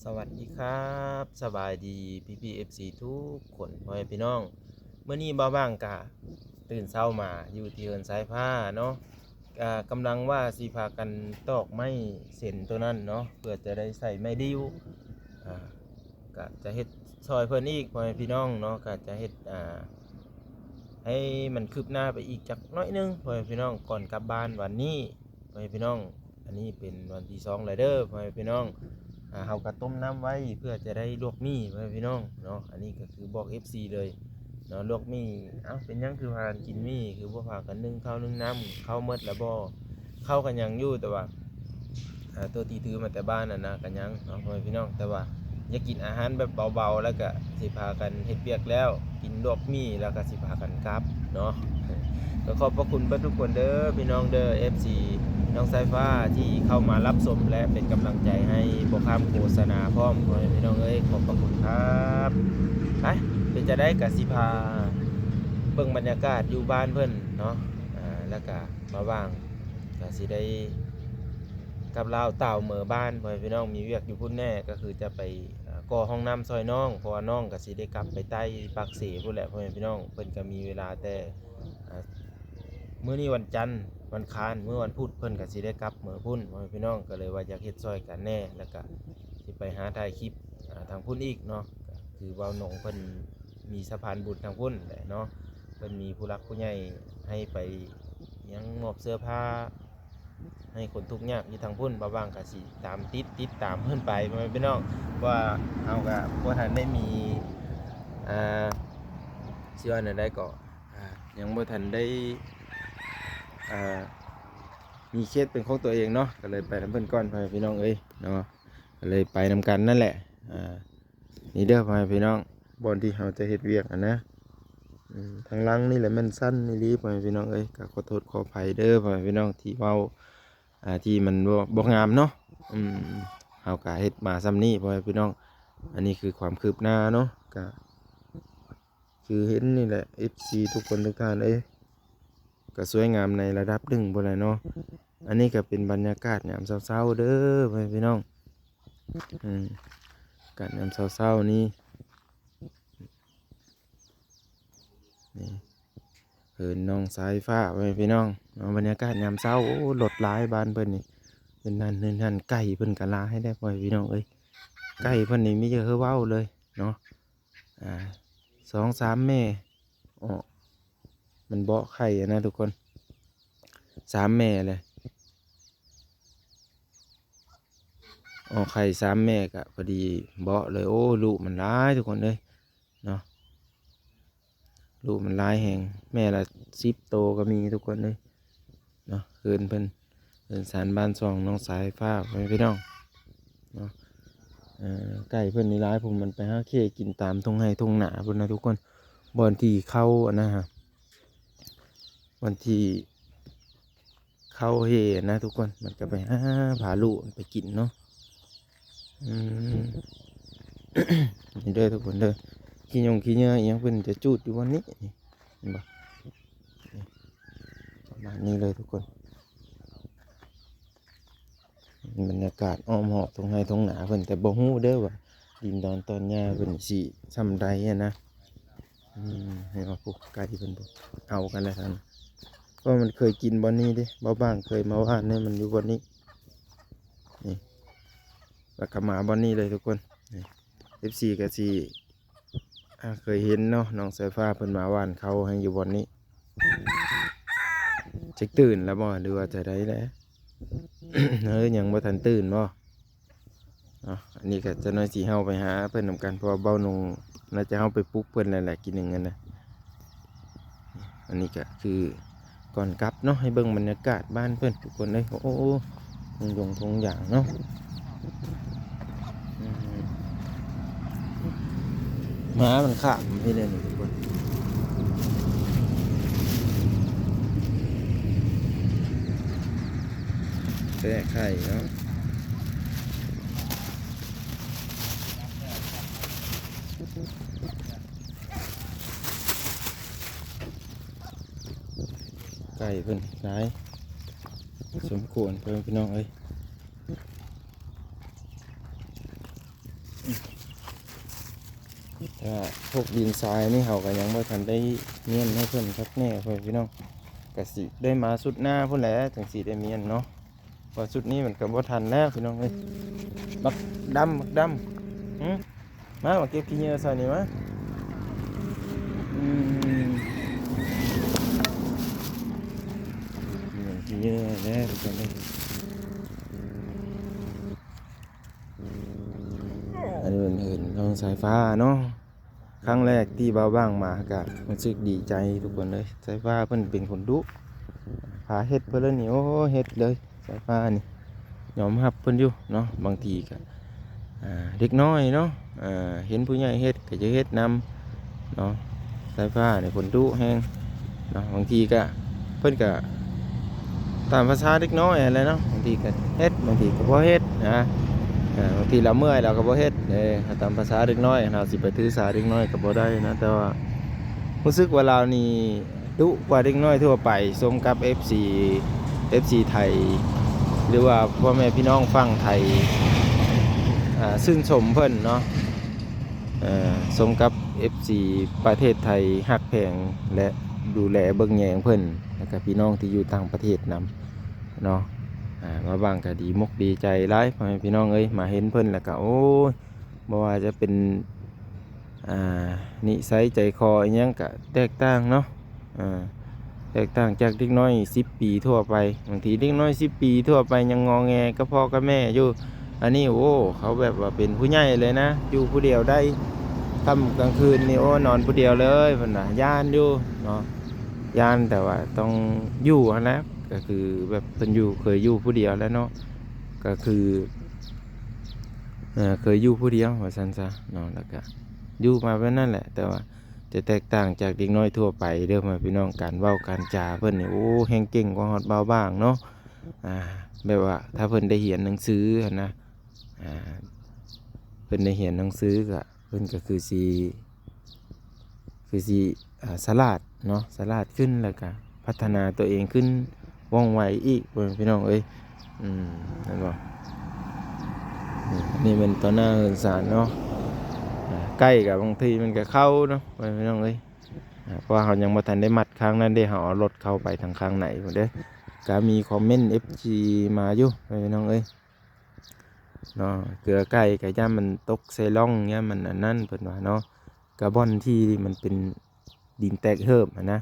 ສະຫວັດດີຄັບ ສະບາຍດີພີ່ໆ ເອັຟຊີ ທຸກຄົນ ພໍ່ແມ່ພີ່ນ້ອງ. ມື້ນີ້ບ່າວຫວ່າງກະຕື່ນເຊົ້າມາຢູ່ທີ່ເຮືອນສາຍຟ້າເນາະ ກະກຳລັງວ່າຊິພາກັນຕອກໄມ້ເຊັນໂຕນັ້ນເນາະ ເພື່ອຈະໄດ້ໃສ່ໄມ້ດິ້ວ ອາ ກະຈະເຮັດຊ່ອຍເພິ່ນອີກ ພໍ່ແມ່ພີ່ນ້ອງເນາະ ກະຈະເຮັດ ອາ ໃຫ້ມັນຄືບໜ້າໄປອີກຈັກໜ້ອຍໜຶ່ງ ພໍ່ແມ່ພີ່ນ້ອງ ກ່ອນກັບບ້ານວັນນີ້ ພໍ່ແມ່ພີ່ນ້ອງ. ອັນນີ້ເປັນວັນທີສອງແລ້ວເດີ ພໍ່ແມ່ພີ່ນ້ອງ. ອາ ເຮົາກະຕົ້ມນ້ຳໄວ້ເພື່ອຈະໄດ້ລວກໝີ່ ພໍ່ແມ່ພີ່ນ້ອງເນາະ. ອັນນີ້ກະຄືບອກ ເອັຟຊີ ເລີຍເນາະ ລວກໝີ່. ເອົ້າ ເປັນຫຍັງຄືພາກັນກິນໝີ່ ຄືບໍ່ພາກັນໜຶ້ງເຂົ້າໜຶ້ງນ້ຳ ເຂົ້າໝົດແລ້ວບໍ່? ເຂົ້າກະຍັງຢູ່ ແຕ່ວ່າ ອາ ໂຕທີ່ຖືມາແຕ່ບ້ານຫັ້ນນະກະຍັງເນາະ ພໍ່ແມ່ພີ່ນ້ອງ. ແຕ່ວ່າຢາກກິນອາຫານແບບເບົາໆ ແລ້ວກະຊິພາກັນເຮັດວຽກແລ້ວ ກິນລວກໝີ່ ແລ້ວກະຊິພາກັນກັບເນາະ. ກະຂອບພະຄຸນເບິດທຸກຄົນເດີ ພີ່ນ້ອງເດີ ເອັຟຊີ ນ້ອງສາຍຟ້າທີ່ເຂົ້າມາຮັບຊົມ ແລະ ເປັນກຳລັງໃຈໃຫ້ບໍ່ຂ້າມໂຄສະນາພ້ອມ ພໍ່ແມ່ພີ່ນ້ອງເອີຍ ຂອບພະຄຸນຄັບ. ໄປ ເປັນຈັ່ງໃດກະຊິພາເບິ່ງບັນຍາກາດຢູ່ບ້ານເພິ່ນເນາະ ອາ ແລ້ວກະ ບ່າວຫວ່າງກະຊິໄດ້ກັບລາວຕ່າວເມືອບ້ານ ພໍ່ແມ່ພີ່ນ້ອງ. ມີວຽກຢູ່ພຸ້ນແດ່ ກະຄືຈະໄປ ອາ ກໍ່ຫ້ອງນ້ຳຊ່ອຍນ້ອງ ເພາະວ່ານ້ອງກະຊິໄດ້ກັບໄປໃຕ້ປາກເຊພຸ້ນແຫຼະ ພໍ່ແມ່ພີ່ນ້ອງ. ເພິ່ນກະມີເວລາແຕ່ ອາ ມື້ນີ້ວັນຈັນ ວັນຄານ ມື້ວັນພຸດເພິ່ນກະຊິໄດ້ກັບເມືອພຸ້ນ ພໍ່ແມ່ພີ່ນ້ອງ. ກະເລີຍວ່າຢາກເຮັດຊ່ອຍກັນແດ່ ແລ້ວກະຊິໄປຫາຖ່າຍຄລິບ ອາ ທາງພຸ້ນອີກເນາະ. ກະຄືບ່າວໜົງເພິ່ນ ມີສະພານບຸນທາງພຸ້ນແຫຼະເນາະ ເພິ່ນມີຜູ້ຫຼັກຜູ້ໃຫຍ່ໃຫ້ໄປຫຍັງ ມອບເສື້ອຜ້າໃຫ້ຄົນທຸກຍາກຢູ່ທາງພຸ້ນ. ບ່າວຫວ່າງກະຊິຕາມຕິດ ຕິດຕາມເພິ່ນໄປ ພໍ່ແມ່ພີ່ນ້ອງ ເພາະວ່າເຮົາກະບໍ່ທັນໄດ້ມີ ອາ ຊິວ່າແນວໃດເກາະ ອາ ຍັງບໍ່ທັນໄດ້ ອາ ມີເຂດເປັນຂອງຕົວເອງເນາະ ກະເລີຍໄປນຳເພິ່ນກ່ອນ ພໍ່ແມ່ພີ່ນ້ອງເອີຍເນາະ. ກະເລີຍໄປນຳກັນນັ້ນແຫຼະ ອາ ນີ້ເດີ ພໍ່ແມ່ພີ່ນ້ອງ ບ່ອນທີ່ເຮົາຈະເຮັດວຽກຫັ້ນນະ. ອືມ ທາງຫຼັງນີ້ແຫຼະແມ່ນຊັນອີ່ຫຼີ ພໍ່ແມ່ພີ່ນ້ອງເອີຍ. ກະຂໍໂທດຂໍອະໄພເດີ ພໍ່ແມ່ພີ່ນ້ອງ ທີ່ເວົ້າ ອາ ທີ່ມັນບໍ່ ບໍ່ງາມເນາະ. ອືມ ເຮົາກະເຮັດມາຊ່ຳນີ້ ພໍ່ແມ່ພີ່ນ້ອງ. ອັນນີ້ຄືຄວາມຄືບໜ້າເນາະ ກະຄືເຫັນນີ້ແຫຼະ ເອັຟຊີ ທຸກຄົນທຸກທ່ານເອີຍ. ກະສວຍງາມໃນລະດັບໜຶ່ງພຸ້ນແຫຼະເນາະ. ອັນນີ້ກະເປັນບັນຍາກາດຍາມເຊົ້າໆເດີ ພໍ່ແມ່ພີ່ນ້ອງ. ອືມ ກາດຍາມເຊົ້າໆນີ້ ນີ້ ເຮືອນນ້ອງສາຍຟ້າ ພໍ່ແມ່ພີ່ນ້ອງເນາະ. ບັນຍາກາດຍາມເຊົ້າ ໂອ້ ລົດຫຼາຍບ້ານເພິ່ນນີ້ ເຮືອນນັ້ນເຮືອນຫັ້ນ ໄກ່ເພິ່ນກະຫຼາຍແດ່ ພໍ່ແມ່ພີ່ນ້ອງເອີຍ. ໄກ່ເພິ່ນນີ້ມີແຕ່ຄືເວົ້າເລີຍເນາະ ອາ ສອງສາມແມ່ ອອກ ມັນເບາະໄຂ່ຫັ້ນນະທຸກຄົນ ສາມແມ່ເລີຍ ອອກໄຂ່ສາມແມ່ກະພໍດີເບາະເລີຍ. ໂອ້ ລູກມັນຫຼາຍທຸກຄົນເອີຍເນາະ ລູກມັນຫຼາຍແຮງ ແມ່ລະສິບໂຕກະມີທຸກຄົນເອີຍເນາະ. ເຮືອນເພິ່ນ ເຮືອນຊານບ້ານຊ່ອງນ້ອງສາຍຟ້າ ພໍ່ແມ່ພີ່ນ້ອງເນາະ. ເອີ ໄກ່ເພິ່ນນີ້ຫຼາຍ ພວກມັນໄປຫາເຄກິນຕາມທົ່ງໄຮ່ທົ່ງນາພຸ້ນນະທຸກຄົນ ບ່ອນທີ່ເຂົ້າອັນນັ້ນຫັ້ນ ບ່ອນທີ່ເຂົ້າເຮ່ຫັ້ນນະທຸກຄົນ ມັນກະໄປຫາພາລູກໄປກິນເນາະ. ອືມ ນີ້ເດີທຸກຄົນເດີ ຂີ້ຫຍົງຂີ້ເຫຍື້ອອີ່ຫຍັງເພິ່ນຈະຈູດຢູ່ບ່ອນນີ້ ນີ້ ເຫັນບໍ່? ນີ້ ປະມານນີ້ເລີຍທຸກຄົນ. ບັນຍາກາດອ້ອມຮອບທົ່ງໄຮ່ທົ່ງນາເພິ່ນ ແຕ່ບໍ່ຮູ້ເດີວ່າດິນດອນຕອນຫຍ້າເພິ່ນຊິຊ່ຳໃດຫັ້ນນະ. ອືມ ເຫັນບໍ່? ຜູ້ໄກ່ເພິ່ນ ເອົາກັນແລ້ວຊັ້ນ ເພາະມັນເຄີຍກິນບ່ອນນີ້ເດ້ ບ່າວຫວ່າງເຄີຍມາຫວ່ານໃຫ້ມັນຢູ່ບ່ອນນີ້ ນີ້ ແລ້ວກະມາບ່ອນນີ້ເລີຍທຸກຄົນ. ນີ້ ເອັຟຊີ ກະຊິ ອາ ເຄີຍເຫັນເນາະ ນ້ອງສາຍຟ້າເພິ່ນມາຫວ່ານເຂົ້າໃຫ້ຢູ່ບ່ອນນີ້. ຈັກຕື່ນແລ້ວບໍ່ ຫຼືວ່າຈັ່ງໃດແຫຼະ? ເອີ ຍັງບໍ່ທັນຕື່ນບໍ່? ເນາະ ອັນນີ້ກະຈັກໜ້ອຍຊິເຮົາໄປຫາເພິ່ນນຳກັນ ເພາະວ່າບ່າວໜຸ່ງ ໜ້າຈະເຮົາໄປປຸກເພິ່ນແລ້ວແຫຼະ ກິນໜຶ່ງຫັ້ນນະ. ອັນນີ້ກະຄື ກ່ອນກັບເນາະ ໃຫ້ເບິ່ງບັນຍາກາດບ້ານເພິ່ນທຸກຄົນເອີຍ. ໂອ້ ໂອ້ ໂອ້ ທົ່ງຢົງທົ່ງຢາງເນາະ. ອືມ ໝາມັນຂ້າມພີ້ແຫຼະນີ້ທຸກຄົນ ແຕ່ໄຂ່ເນາະ. ໄກ່ເພິ່ນຫຼາຍສົມຄວນ ພໍ່ແມ່ພີ່ນ້ອງເອີຍ. ອ່າ ພວກດິນຊາຍນີ້ເຮົາກໍຍັງບໍ່ທັນໄດ້ມ້ຽນໃຫ້ເພິ່ນຄັກແນ່ ພໍ່ແມ່ພີ່ນ້ອງ. ກໍຊິໄດ້ມາຊຸດໜ້າພຸ້ນແຫຼະ ຈັ່ງຊິໄດ້ມ້ຽນເນາະ. ວ່າຊຸດນີ້ມັນກໍບໍ່ທັນແລ້ວພີ່ນ້ອງເອີຍ. ບັກດຳ ບັກດຳ ຫຶ ມາ ມາເກັບຂີ້ເຫຍື້ອໃສ່ນີ້ມາ. ອືມ ຂີ້ເຫຍື້ອແລ້ວທຸກຄົນເອີຍ. ອັນນີ້ເປັນເຮືອນນ້ອງສາຍຟ້າເນາະ. ຄັ້ງແລກທີ່ບ່າວບ້າງມາກະຮູ້ສຶກດີໃຈທຸກຄົນເອີຍ. ສາຍຟ້າເພິ່ນເປັນຄົນດຸ ພາເຮັດເພິ່ນເລີຍນີ້ ໂອ້ ເຮັດເລີຍ ສາຍຟ້ານີ້ ຍອມຮັບເພິ່ນຢູ່ເນາະ. ບາງທີກະ ອ່າ ເດັກນ້ອຍເນາະ ເຫັນຜູ້ໃຫຍ່ເຮັດກໍຈະເຮັດນຳເນາະ. ສາຍຟ້ານີ້ເພິ່ນດຸແຮງເນາະ. ບາງທີກະ ເພິ່ນກະຕາມພາສາເດັກນ້ອຍຫັ້ນແຫຼະເນາະ. ບາງທີກະເຮັດ ບາງທີກະບໍ່ເຮັດນະ. ເອີ ບາງທີລາວເມື່ອຍລາວກະບໍ່ເຮັດເດ້. ຕາມພາສາເດັກນ້ອຍ ເຮົາຊິໄປຖືສາເດັກນ້ອຍກະບໍ່ໄດ້ນະ. ແຕ່ວ່າຮູ້ສຶກວ່າລາວນີ້ດຸກວ່າເດັກນ້ອຍທົ່ວໄປ. ສົມກັບເອັຟຊີ ເອັຟຊີໄທ ຫຼືວ່າພໍ່ແມ່ພີ່ນ້ອງຝັ່ງໄທ ອ່າ ຊື່ນຊົມເພິ່ນເນາະ. ເອີ ສົມກັບເອັຟຊີປະເທດໄທຮັກແພງ ແລະ ດູແລເບິ່ງແຍງເພິ່ນ ແລະກະພີ່ນ້ອງທີ່ຢູ່ຕ່າງປະເທດນຳເນາະ. ອ່າ ບ່າວບ້າງກະດີມົກດີໃຈຫຼາຍ ພໍ່ແມ່ພີ່ນ້ອງເອີຍ. ມາເຫັນເພິ່ນແລ້ວກະ ໂອ້ຍ ບໍ່ວ່າຈະເປັນ ອ່າ ນິໄສໃຈຄໍອີ່ຫຍັງກະແຕກຕ່າງເນາະ. ເອີ ແຕກຕ່າງຈາກເດັກນ້ອຍສິບປີທົ່ວໄປ. ບາງທີເດັກນ້ອຍສິບປີທົ່ວໄປຍັງງໍແງກັບພໍ່ກັບແມ່ຢູ່. ອັນນີ້ ໂອ້ ເຂົາແບບວ່າເປັນຜູ້ໃຫຍ່ເລີຍນະ ຢູ່ຜູ້ດຽວໄດ້. ຄ່ຳກາງຄືນນີ້ ໂອ້ ນອນຜູ້ດຽວເລີຍ ເພິ່ນວ່າ ຢ້ານຢູ່ເນາະ ຢ້ານ ແຕ່ວ່າຕ້ອງຢູ່ຫັ້ນແຫຼະ. ກໍຄືແບບເພິ່ນຢູ່ ເຄີຍຢູ່ຜູ້ດຽວແລ້ວເນາະ ກໍຄື ເອີ ເຄີຍຢູ່ຜູ້ດຽວວ່າຊັ້ນຊະເນາະ. ແລ້ວກະຢູ່ມາແບບນັ້ນແຫຼະ ແຕ່ວ່າຈະແຕກຕ່າງຈາກເດັກນ້ອຍທົ່ວໄປເດີ ພໍ່ແມ່ພີ່ນ້ອງ. ການເວົ້າການຈາເພິ່ນນີ້ ໂອ້ ແຮງເກັ່ງກວ່າຮອດບ່າວບ້າງເນາະ. ອ່າ ແບບວ່າຖ້າເພິ່ນໄດ້ຮຽນໜັງສືຫັ້ນນະ ອ່າ ເພິ່ນໄດ້ຮຽນໜັງສືກະ ເພິ່ນກໍຄືຊິ ຄືຊິ ອ່າ ສະຫຼາດເນາະ ສະຫຼາດຂຶ້ນ ແລ້ວກະພັດທະນາຕົວເອງຂຶ້ນວ່ອງໄວອີກ ພໍ່ແມ່ພີ່ນ້ອງເອີຍ. ອືມ ເຫັນບໍ່ ນີ້ ອັນນີ້ແມ່ນຕໍ່ໜ້າເຮືອນຊານເນາະ. ອ່າ ໄກ່ກະບາງທີມັນກະເຂົ້າເນາະ ພໍ່ແມ່ພີ່ນ້ອງເອີຍ. ອ່າ ເພາະວ່າເຮົາຍັງບໍ່ທັນໄດ້ມັດຂ້າງນັ້ນເດ້ ເຮົາເອົາລົດເຂົ້າໄປທາງຂ້າງໃນພຸ້ນເດ້. ກະມີຄອມເມັນເອັຟຊີມາຢູ່ ພໍ່ແມ່ພີ່ນ້ອງເອີຍ. ເນາະ ເກືອໄກ່ກະຢ້ານມັນຕົກໃສ່ຮ່ອງ ຢ້ານມັນອັນນັ້ນ ເພິ່ນວ່າເນາະ. ກະບ່ອນທີ່ມັນເປັນດິນແຕກເຫີບຫັ້ນນະ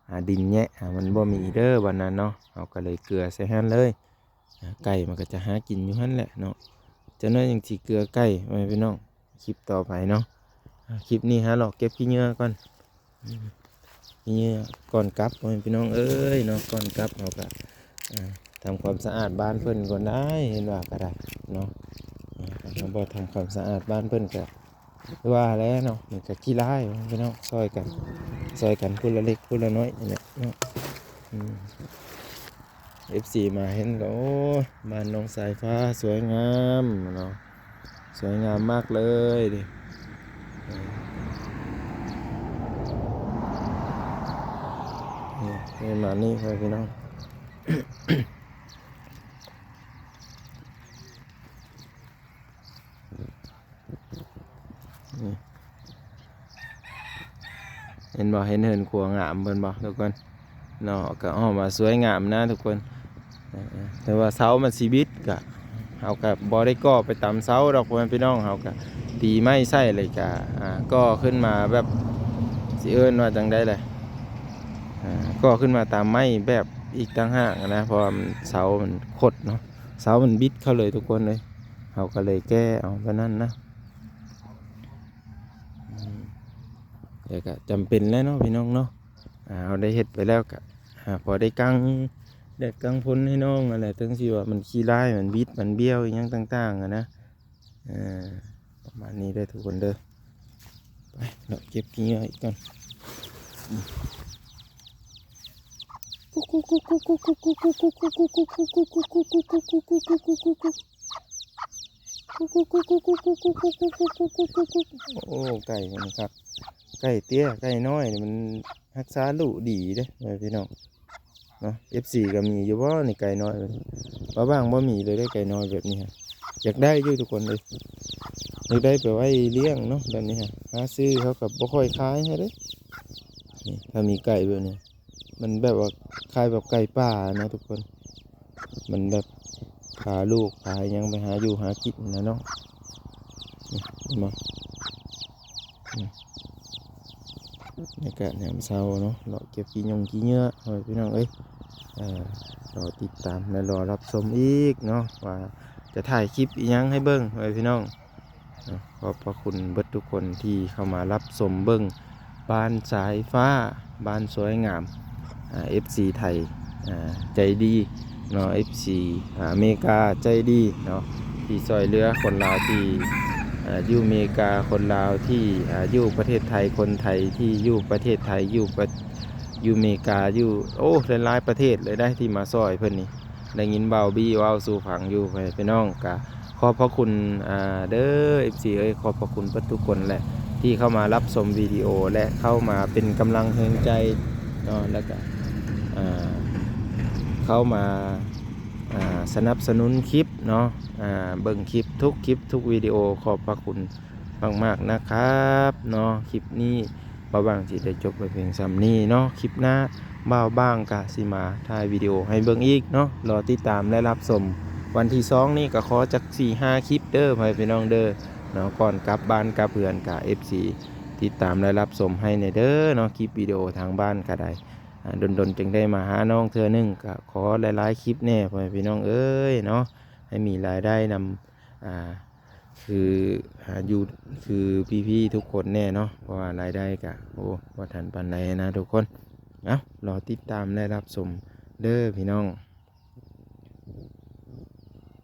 ອ່າ ດິນແຍະ ອ່າ ມັນບໍ່ມີເດີບ່ອນນັ້ນເນາະ. ເຮົາກະເລີຍເກືອໃສ່ຫັ້ນເລີຍ. ອ່າ ໄກ່ມັນກະຈະຫາກິນຢູ່ຫັ້ນແຫຼະເນາະ. ຈັກໜ້ອຍຈັ່ງຊິເກືອໄກ່ ພໍ່ແມ່ພີ່ນ້ອງ. ຄລິບຕໍ່ໄປເນາະ. ອ່າ ຄລິບນີ້ຫາເລາະເກັບຂີ້ເຫຍື້ອກ່ອນ ອືມ ຂີ້ເຫຍື້ອກ່ອນກັບ ພໍ່ແມ່ພີ່ນ້ອງເອີຍເນາະ. ກ່ອນກັບເຮົາກະ ອ່າ ທຳຄວາມສະອາດບ້ານເພິ່ນກ່ອນໄດ້ ເຫັນວ່າກະໄດ້ເນາະ. ອ່າ ຖ້າເຮົາບໍ່ທຳຄວາມສະອາດບ້ານເພິ່ນກະຄືວ່າແຫຼະເນາະ ມັນກະຂີ້ຮ້າຍ ພີ່ນ້ອງ. ຊ່ອຍກັນ ຊ່ອຍກັນຜູ້ລະເລັກຜູ້ລະນ້ອຍນີ້ແຫຼະເນາະ. ອືມ ເອັຟຊີມາເຫັນກໍ ໂອ້ຍ ບ້ານນ້ອງສາຍຟ້າສວຍງາມເນາະ ສວຍງາມມາກເລີຍເດ. ນີ້ ນີ້ ປະມານນີ້ ພໍ່ແມ່ພີ່ນ້ອງ. ນີ້ ເຫັນບໍ່ ເຫັນເຮືອນຄົວງາມເພິ່ນບໍ່ທຸກຄົນເນາະ. ກໍອອກມາສວຍງາມນະທຸກຄົນ. ເອີ ແຕ່ວ່າເສົາມັນຊິບິດ ກະເຮົາກະບໍ່ໄດ້ກໍ່ໄປຕາມເສົາດອກ ພໍ່ແມ່ພີ່ນ້ອງ. ເຮົາກະຕີໄມ້ໃສ່ ແລ້ວກະ ອ່າ ກໍ່ຂຶ້ນມາແບບ ຊິເອີ້ນວ່າຈັ່ງໃດແຫຼະ ອ່າ ກໍ່ຂຶ້ນມາຕາມໄມ້ແບບອີກຕ່າງຫາກນະ ເພາະວ່າມັນ ເສົາມັນຄົດເນາະ. ເສົາມັນບິດເຂົ້າເລີຍທຸກຄົນເອີຍ. ເຮົາກໍເລີຍແກ້ເອົາປານນັ້ນນະ. ອືມ ແຕ່ກໍຈຳເປັນແຫຼະເນາະ ພີ່ນ້ອງເນາະ. ອ່າ ເຮົາໄດ້ເຮັດໄປແລ້ວກໍ ອ່າ ພໍໄດ້ກາງແດດກາງຝົນໃຫ້ນ້ອງຫັ້ນແຫຼະ. ເຖິງຊິວ່າມັນຂີ້ຮ້າຍ ມັນບິດ ມັນບ້ຽວ ອີ່ຫຍັງຕ່າງໆ ຫັ້ນນະ. ເອີ ປະມານນີ້ເດີທຸກຄົນເດີ. ໄປເນາະ ເກັບຂີ້ເຫຍື້ອອີກກ່ອນ. ໂອ້ ໄກ່ມັນຄັກ ໄກ່ເຕ້ຍ ໄກ່ນ້ອຍນີ້ມັນຮັກສາລູກດີເດ້ ເອີ ພີ່ນ້ອງເນາະ. ເອັຟຊີກໍມີຢູ່ບໍ່ນີ້ ໄກ່ນ້ອຍ? ບ່າວບ້າງບໍ່ມີເລີຍເດ້ ໄກ່ນ້ອຍແບບນີ້ ຢາກໄດ້ຢູ່ທຸກຄົນເອີຍ. ຢາກໄດ້ໄປໄວ້ລ້ຽງເນາະ ແບບນີ້ຮະ ຫາຊື້ເຂົາກໍບໍ່ຄ່ອຍຂາຍໃຫ້ເດ້. ນີ້ ຖ້າມີໄກ່ແບບນີ້ ມັນແບບວ່າຄ້າຍແບບໄກ່ປ່ານະທຸກຄົນ ມັນແບບພາລູກພາຫຍັງໄປຫາຢູ່ຫາກິນນະເນາະ. ນີ້ເຫັນບໍ່? ນີ້ ບັນຍາກາດຍາມເຊົ້າເນາະ ເລາະເກັບຂີ້ຫຍ້ງຂີ້ເຫຍື້ອ ພໍ່ແມ່ພີ່ນ້ອງເອີຍ. ເອີ ລໍຕິດຕາມ ແລະ ລໍຮັບຊົມອີກເນາະ ວ່າຈະຖ່າຍຄລິບອີ່ຫຍັງໃຫ້ເບິ່ງ ພໍ່ແມ່ພີ່ນ້ອງ. ເນາະ ຂອບພະຄຸນເບິດທຸກຄົນທີ່ເຂົ້າມາຮັບຊົມເບິ່ງບ້ານສາຍຟ້າ ບ້ານສວຍງາມ. ອ່າ ເອັຟຊີໄທ ອ່າ ໃຈດີເນາະ ເອັຟຊີ ອ່າ ເມກາໃຈດີເນາະ ທີ່ຊ່ວຍເຫຼືອຄົນລາວທີ່ ອ່າ ຢູ່ເມກາ ຄົນລາວທີ່ ອ່າ ຢູ່ປະເທດໄທ ຄົນໄທທີ່ຢູ່ປະເທດໄທ ຢູ່ປະ ຢູ່ເມກາ ຢູ່ ໂອ້ ຫຼາຍໆປະເທດເລີຍໄດ໋ທີ່ມາຊ່ວຍເພິ່ນນີ້. ໄດ້ຍິນບ່າວບີເວົ້າສູ່ຟັງຢູ່ ພໍ່ແມ່ພີ່ນ້ອງ. ກະຂອບພະຄຸນ ອ່າ ເດີ ເອັຟຊີເອີຍ ຂອບພະຄຸນເບິດທຸກຄົນແຫຼະ ທີ່ເຂົ້າມາຮັບຊົມວິດີໂອ ແລະ ເຂົ້າມາເປັນກຳລັງແຮງໃຈເນາະ ແລ້ວກະ ອ່າ ເຂົ້າມາ ອ່າ ສະໜັບສະໜູນຄລິບເນາະ ອ່າ ເບິ່ງຄລິບທຸກຄລິບທຸກວິດີໂອ. ຂອບພະຄຸນມາກໆນະຄັບເນາະ. ຄລິບນີ້ ບ່າວບາງຊິໄດ້ຈົບໄວ້ພຽງສ່ຳນີ້ເນາະ. ຄລິບໜ້າບ່າວບາງກະຊິມາຖ່າຍວິດີໂອໃຫ້ເບິ່ງອີກເນາະ. ລໍຕິດຕາມ ແລະ ຮັບຊົມ. ວັນທີສອງນີ້ກະຂໍຈັກສີ່ຫ້າຄລິບເດີ ພໍ່ແມ່ພີ່ນ້ອງເດີເນາະ. ກ່ອນກັບບ້ານກັບເຮືອນກະ ເອັຟຊີ ຕິດຕາມ ແລະ ຮັບຊົມໃຫ້ແດ່ເດີເນາະ. ຄລິບວິດີໂອທາງບ້ານກະໄດ້ ອ່າ ດົນໆຈຶ່ງໄດ້ມາຫານ້ອງເທື່ອໜຶ່ງ ກະຂໍຫຼາຍໆຄລິບແດ່ ພໍ່ແມ່ພີ່ນ້ອງເອີຍເນາະ. ໃຫ້ມີລາຍໄດ້ນຳ ອ່າ ຄື ອ່າ ຢູ່ ຄືພີ່ໆທຸກຄົນແດ່ເນາະ ເພາະວ່າລາຍໄດ້ກະ ໂອ້ ບໍ່ທັນປານໃດນະທຸກຄົນ. ເອົ້າ ລໍຕິດຕາມ ແລະ ຮັບຊົມເດີພີ່ນ້ອງ.